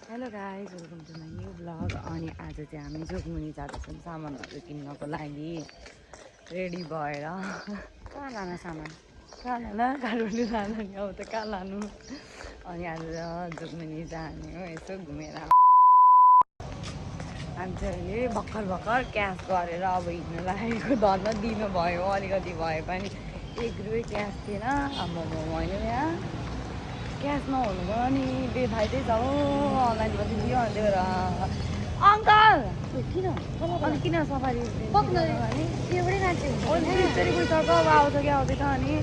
Hello guys, welcome to my new blog. अनि आज चाहिँ हामी जोगमुनि जाँदैछौँ सामानहरू किन्नको लागि रेडी भएर। कहाँ लानु सामान? कहाँ लानु? काठमाडौँ लानु नि, अब त कहाँ लानु। अनि आज जोगमुनि जाने हो, यसो घुमेर। हामी चाहिँ अहिले भर्खर क्यास गरेर अब हिँड्नु लागेको। धन्न दिनुभयो, अलिकति भए पनि 1 रुपियाँ क्यास थिएन। अब होइन यहाँ क्यास नहुनु भयो नि, बेफाइदै छ हो। अनलाइन पछि दियो अन्त अङ्कल किन अनि किन सफारी पक्न एउटै मान्छे हुन्छ फेरि गइसक्यो, अब आउँछ कि आउँदैन। अनि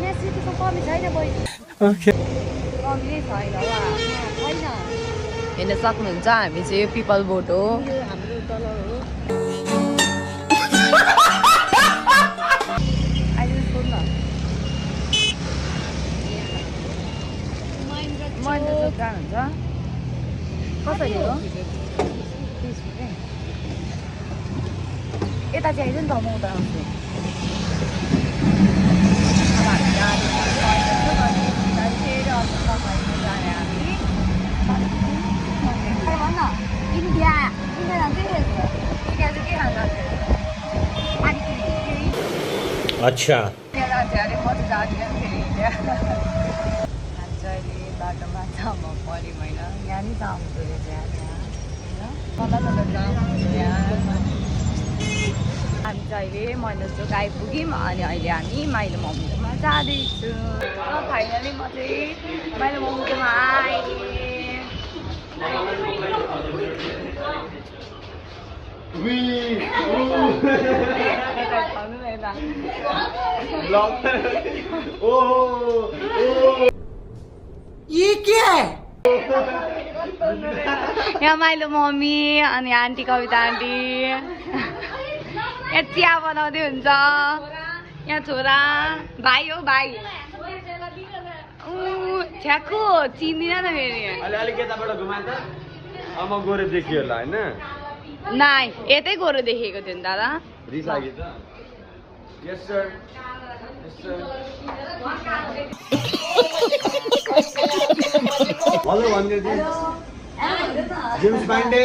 यहाँ सिटको कमी छैन बहिनी, कमी नै छैन छैन। हेर्न सक्नुहुन्छ, हामी चाहिँ यो पिपल बोट हो। यो हाम्रो तल हो। अहिले सोध्न महेन्द्र चोक जानुहुन्छ कसरी हो? 30 रुपियाँ। यता चाहिँ आइज नि त, म उता आउँछु। अब हामी जाने इन्डिया जान्छ अच्छा बाटोमा जाम पऱ्यो होइन, यहाँ नि जाम हुँदो रहेछ होइन। हामी चाहिँ अहिले महेन्द्र चोक आइपुग्यौँ। अनि अहिले हामी माइलो मोमोमा जाँदैछु। फाइनली म चाहिँ माइलो मोमोमा आएँ। ये क्या है? यहाँ माइलो मम्मी अनि आन्टी कविता आन्टी यहाँ चिया बनाउँदै हुन्छ। यहाँ छोरा भाइ हो, भाइ छ्याक्को चिन्दिन त फेरि। अलिक यताबाट घुमा त अब गोरे देखियो होला हैन? नाइ यतै गोरु देखेको थियो नि दादा। रिस लाग्यो त? यस सर, यस सर। हेलो भन्दै थिए जेम्स पाण्डे।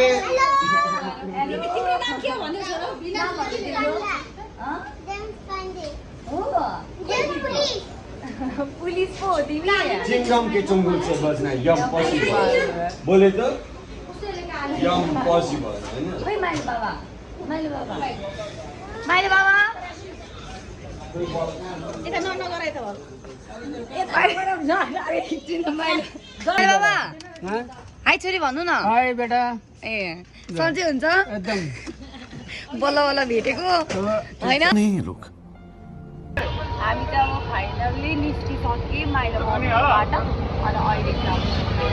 पुलिस पो हो तिमी? चिंगम के चुंगुल से बजना यम पॉसिबल बोले तो यम पॉसिबल है ना? खोइ माइलो बाबा, माइलो बाबा, माइलो बाबा यता नगराइ त माइलो बाबा हाई छोरी भन्नु न। हाय बेटा। ए सन्चै हुन्छ? एकदम बल्ल बल्ल भेटेको होइन। हामी त अब फाइनल्ली निस्किसक्यौँ माइलो मम्मीबाट। अनि अहिले चाहिँ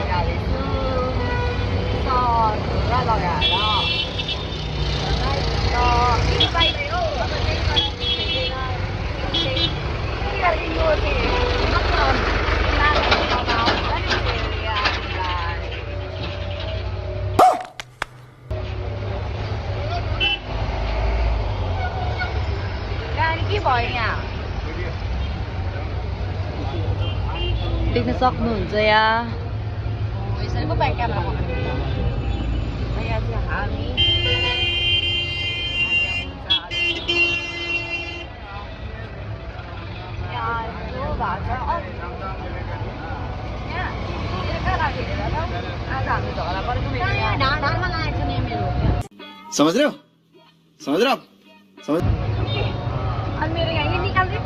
जाँदैछु सर लगाएर। के भयो यहाँ देख्न सक्नुहुन्छ यहाँ। यसरी पो ब्याक क्यामेरा यहाँ चाहिँ हामी ढाडमा लागेको छ नि मेरो। समझ रहे हो? समझ रहे हो? समझ अनि मेरो यहाँ यो निकाल्दै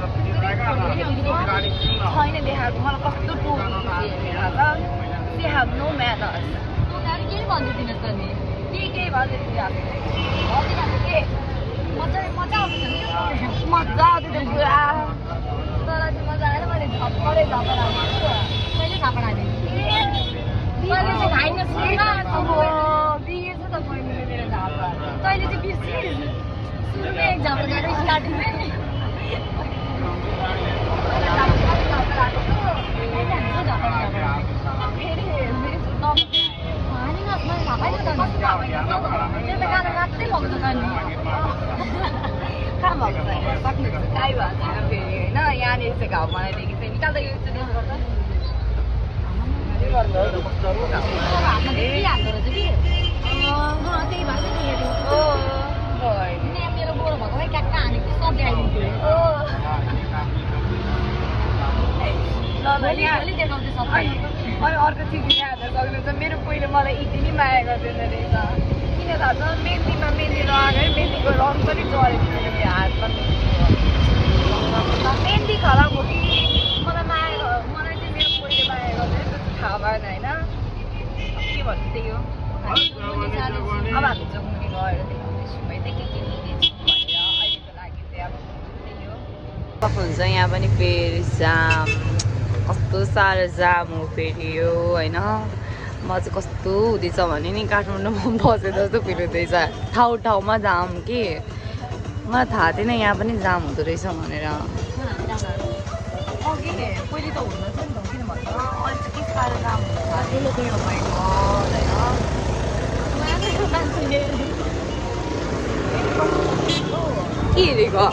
छैन देखाएको। मलाई कस्तो टोपी दे हेभ नो म्यानर्स। के भनिदिनुहोस् त नि? के भन्दै थियो के मजा आउँछ नि मजा आउँथ्यो त्यो पुरा। तर चाहिँ मजा आएर मैले झपडै झपड हालेँ। मैले झपड हालेँ। मैले चाहिँ खाइन सुन बिर्छ त मैले मेरो झापा। तैँले चाहिँ बिर्सिस् सुरुमै एक झपड गएको स्टार्टिङमै। कहाँ भएको छ सक्नुहुन्छ काहीँ भएको छैन फेरि होइन। यहाँनिर चाहिँ घाउ बनाइदिएको चाहिँ निकाल्दै यो चाहिँ पहिले मलाई यति नै माया गर्दैन रहेछ किन थाहा छ मेहन्दीमा मेहन्दी लगाएर मेहन्दीको रङ पनि चढेको थियो मेरो हातमा मेहन्दी खराब हो कि मलाई चाहिँ मेरो कोहीले माया गर्दैन त्यो चाहिँ थाहा भएन होइन के भन्नु त्यही हो अब हामी जोग्मुनि गएर देखाउँदैछु है त के लिँदैछु भनेर अहिलेको लागि चाहिँ अब त्यही हो हुन्छ यहाँ पनि फेरि जाम कस्तो साह्रो जाम हो फेरि यो होइन म चाहिँ कस्तो हुँदैछ भने नि काठमाडौँमा बसे जस्तो फिल हुँदैछ ठाउँमा जाम कि मलाई थाहा थिएन यहाँ पनि जाम हुँदो रहेछ भनेर अघि पहिले त हुँदैन थियो नि त किन भन्छ अहिले चाहिँ के साह्रो जाम हुन्छ त्यसले त्यही हो भएको के हेरेको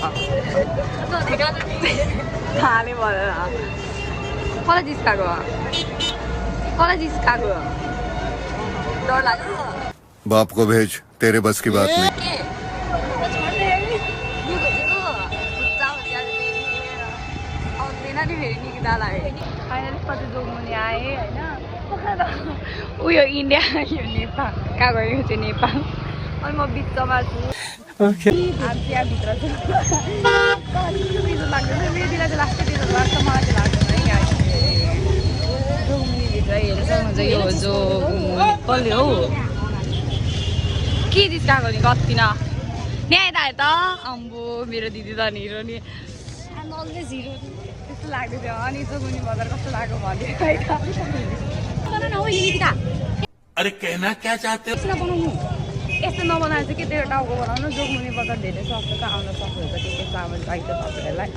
थाहा नै भएन कसलाई जिस्काएको डर लाग्छ बाप को भेज तेरे बस की बात नहीं फाइनली कति जोग्मुनि आएँ होइन उयो इन्डिया यो नेपाल कहाँ गयो चाहिँ नेपाल अनि म बिचमा छु हामी त्यहाँभित्र छु लाग्दैन मेहन्दीलाई चाहिँ लास्टै दिनु लाग्छ मलाई चाहिँ लाग्दैन है यहाँ जोग्मुनिभित्र हेर्नु सक्नुहुन्छ यो जोग्मुनि कसले हौ के जिस्काएको नि कति न न्याय त त अम्बो मेरो दिदी त हिरो नि अलवेज हिरो त्यस्तो लाग्दै थियो अनि जोग्मुनि बजार कस्तो लाग्यो भन्यो अरे कहना क्या चाहते हो बनाउनु यस्तो नबनाएर चाहिँ के त्यो टाउको बनाउनु जोग्मुनि बजार धेरै सस्तो आउन सक्नुहुन्छ के के सामान चाहिन्छ तपाईँहरूलाई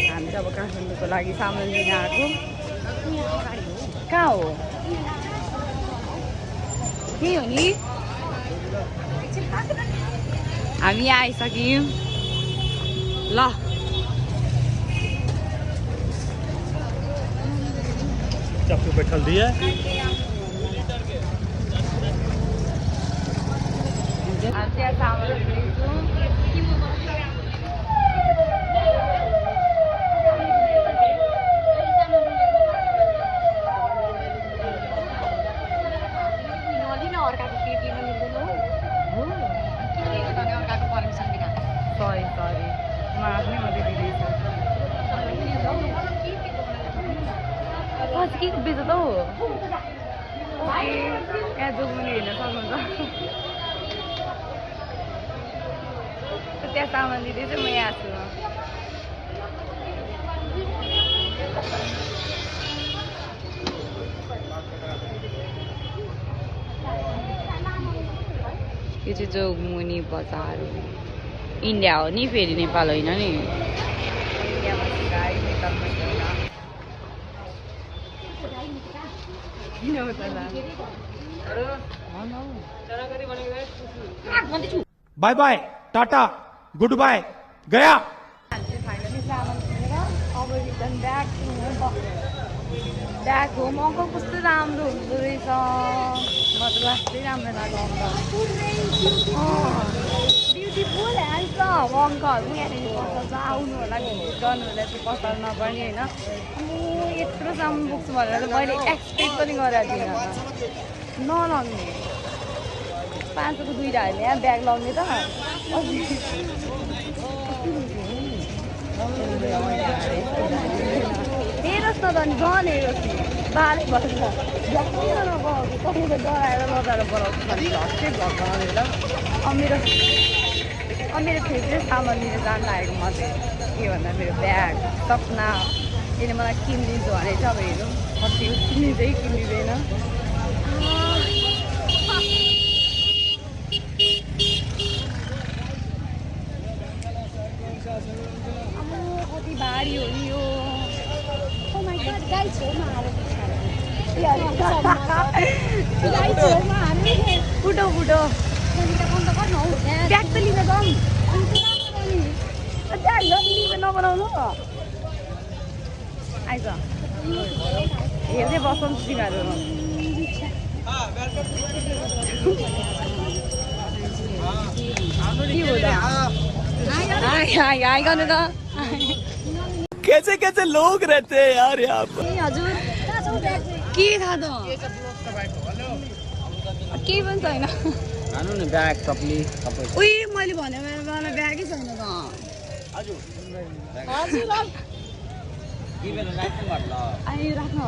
हामी चाहिँ अब काठमाडौँको लागि सामान लिन आएको कहाँ हो के हो नि हामी आइसक्यौँ ल चप्पू बैठल दिए त्यहाँ सामान लिँदैछु सरी म आफ्नै मात्रै दिँदैछु पछि के बेच्छ त हौ यहाँ जोग्मुनि हेर्न सक्नुहुन्छ त्यहाँ सामान दिँदैछु म यहाँ छु यो चाहिँ जोग्मुनि बजार हो इन्डिया हो नि फेरि नेपाल होइन नि इन्डियामा गाडी नेपालमा bye bye tata good bye गया फाइनली सामान किनेर अब रिटर्न ब्याग होम अङ्कल कस्तो राम्रो हुँदो रहेछ म त लास्टै राम्रो लाग्यो अङ्कल ब्युटिफुल ह्यान्डसम अङ्कल म यहाँनिर पसल छ आउनु होला भिजिट गर्नु होला त्यो पसल नपर्ने होइन म यत्रोसम्म पुग्छु भनेर मैले एक्सपेक्ट पनि गरेको थिइनँ नलाउने 500 को दुईवटा होइन यहाँ ब्याग लगाउने त हेरोस् न त अनि झन् हेरोस् नि बाले भन्छ झक्किएर नगएको तपाईँले डराएर लगाएर बनाउँछु भने झट्टै भक्कल मेरो फेभरेट सामान लिएर जान लागेको म चाहिँ के भन्दा मेरो ब्याग सपना यसले मलाई किनिदिन्छु भने चाहिँ अब हेरौँ कति किनिन्छ कि किनिँदैन कति भारी हो नि यो फुटो फुटो ब्याग त लिन जाउँ ब्याग नबनाउनु आइज हेर्दै बसौँ तिमीहरू हाई गर्नु त कैसे कैसे लोग रहते हैं यार यहाँ पर हजुर के थाहा त केही पनि छैन खानु न ब्याग टप्ली सबै उही मैले भने मलाई ब्यागै छैन त हजुर हजुर अनि राख्न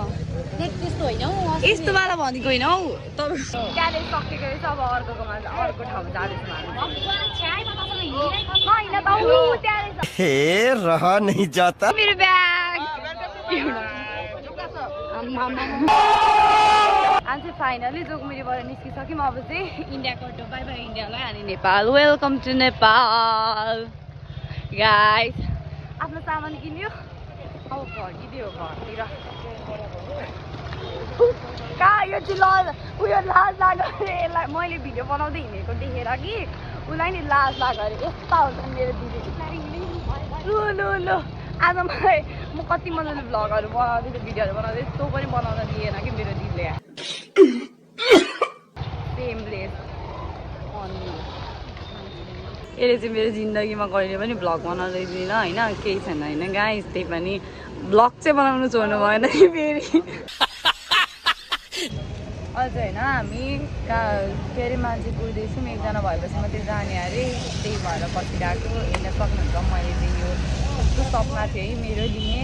त्यस्तो होइन हौ यस्तोवाला भनेको होइन हौ तपाईँ त्यहाँनिर सकेको रहेछ अब अर्कोकोमा अर्को ठाउँ जाँदैछ होइन त ऊ त्यहाँ रहेछ हे रहा नहीं जाता मेरो ब्याग अनि चाहिँ फाइनली जोगमिरीबाट निस्किसक्यौँ अब चाहिँ इन्डियाको बाई बाई इन्डियालाई अनि Nepal welcome to Nepal guys आफ्नो सामान किन्यो अब फर्किदियो घरतिर कहाँ यो चाहिँ उयो लाज लाग्यो अरे यसलाई मैले भिडियो बनाउँदै हिँडेको देखेर कि उसलाई नि लाज लाग्यो अरे यस्ता हुन्छ मेरो दिदी लु लु लु आज मलाई म कति मजाले भ्लगहरू बनाउँदैछु भिडियोहरू बनाउँदैछु त्यो पनि बनाउन दिएन कि मेरो दिदीले सेमलेस यसले चाहिँ मेरो जिन्दगीमा कहिले पनि भ्लग बनाउँदै दिएन होइन केही छैन होइन गाइस त्यही पनि भ्लग चाहिँ बनाउनु छोड्नु भएन कि फेरि अझ होइन हामी के अरे मान्छे कुर्दैछौँ एकजना भएपछि मात्रै जाने अरे त्यही भएर बसिरहेको हेर्न सक्नुहुन्छ मैले चाहिँ यो कस्तो सपना थियो है मेरो लिने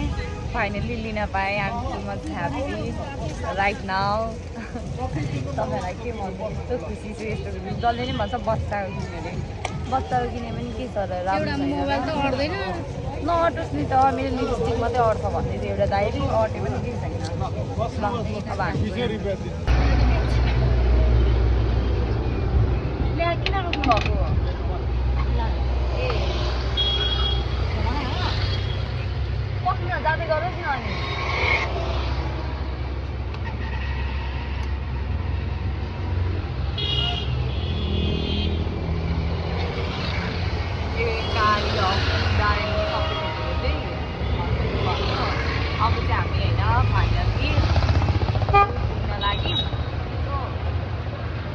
फाइनली लिन पाएँ I'm too much happy right now तपाईँहरूलाई के भन्नु यस्तो खुसी छु यस्तो खुसी जसले नि भन्छ बच्चाको किन्यो अरे बच्चाको किने पनि के छ र राम्रो नअटोस् नि त मेरो लिपस्टिक मात्रै अट्छ भन्दै थियो एउटा दाइले अट्यो पनि केही छैन अब हामी किन रोक्नु भएको ए पक्न जाँदै गरोस् न अनि अब चाहिँ हामी होइन फाइनली घुम्न लाग्यौँ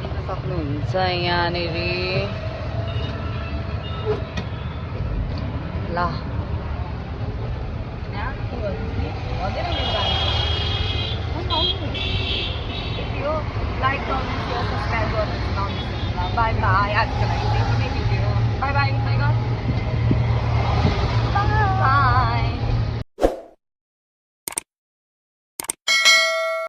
देख्न सक्नुहुन्छ यहाँनिर ल लाइक गर्नुहोस् सब्सक्राइब गर्नुहोस् बाई बाई आजको लागि चाहिँ भिडियो बाई बाई